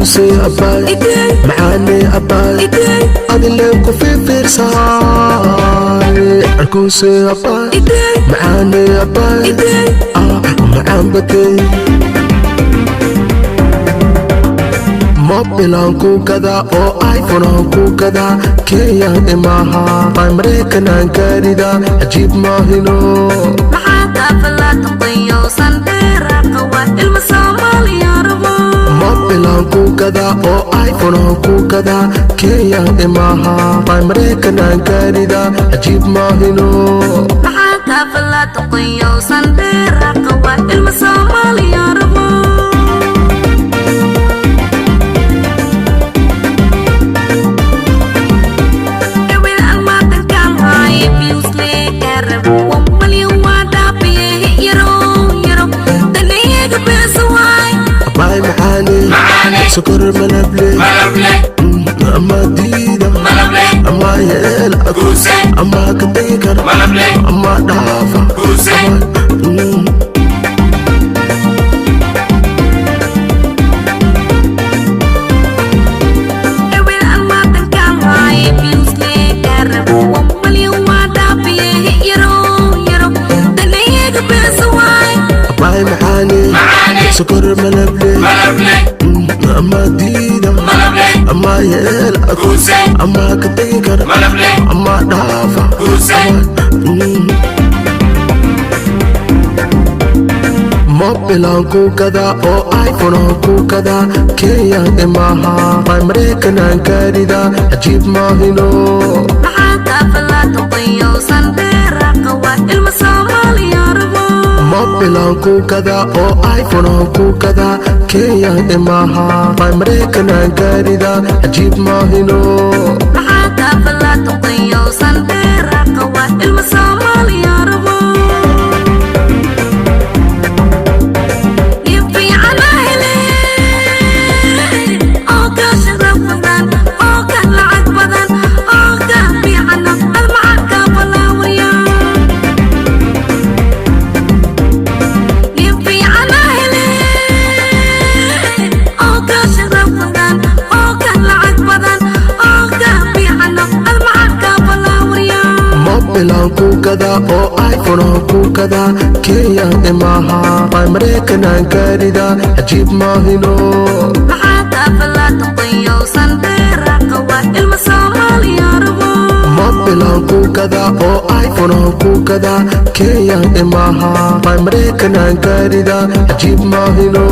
Arkuuse abaay, macaane abaay, adile ku fiirsaay. Arkuuse abaay, macaane abaay, macaan batay. Mobilaan ku gadaa oo iPhone aan ku gadaa, Kenya imaha bay, Maraykanaan gaarida, cajiib maahino. Mobilaan ku gadaa oo iPhone aan ku gadaa, Kenya imaha bay, Maraykanaan gaarida, cajiib maahino. Abaay macaane, sokor malable, ama diida ama yeela ama ka tegi kara ama dhaafa. Abaay macaane, sokor malable, ama diida ama yeela ama ka tegi kara ama dhaafa. Mobilaan ku gadaa oo iPhone aan ku gadaa, Kenya imaha bay, Maraykanaan gaarida, cajiib maahino. Mobilaan ku gadaa oo iPhone aan ku gadaa, Kenya imaha bay, Maraykanaan gaarida, cajiib maahino. Mobilaan ku gadaa oo iPhone aan ku gadaa, Kenya imaha bay, Maraykanaan gaarida, cajiib maahino. Mobilaan ku gadaa oo iPhone aan ku gadaa, Kenya imaha bay, Maraykanaan gaarida, cajiib maahino.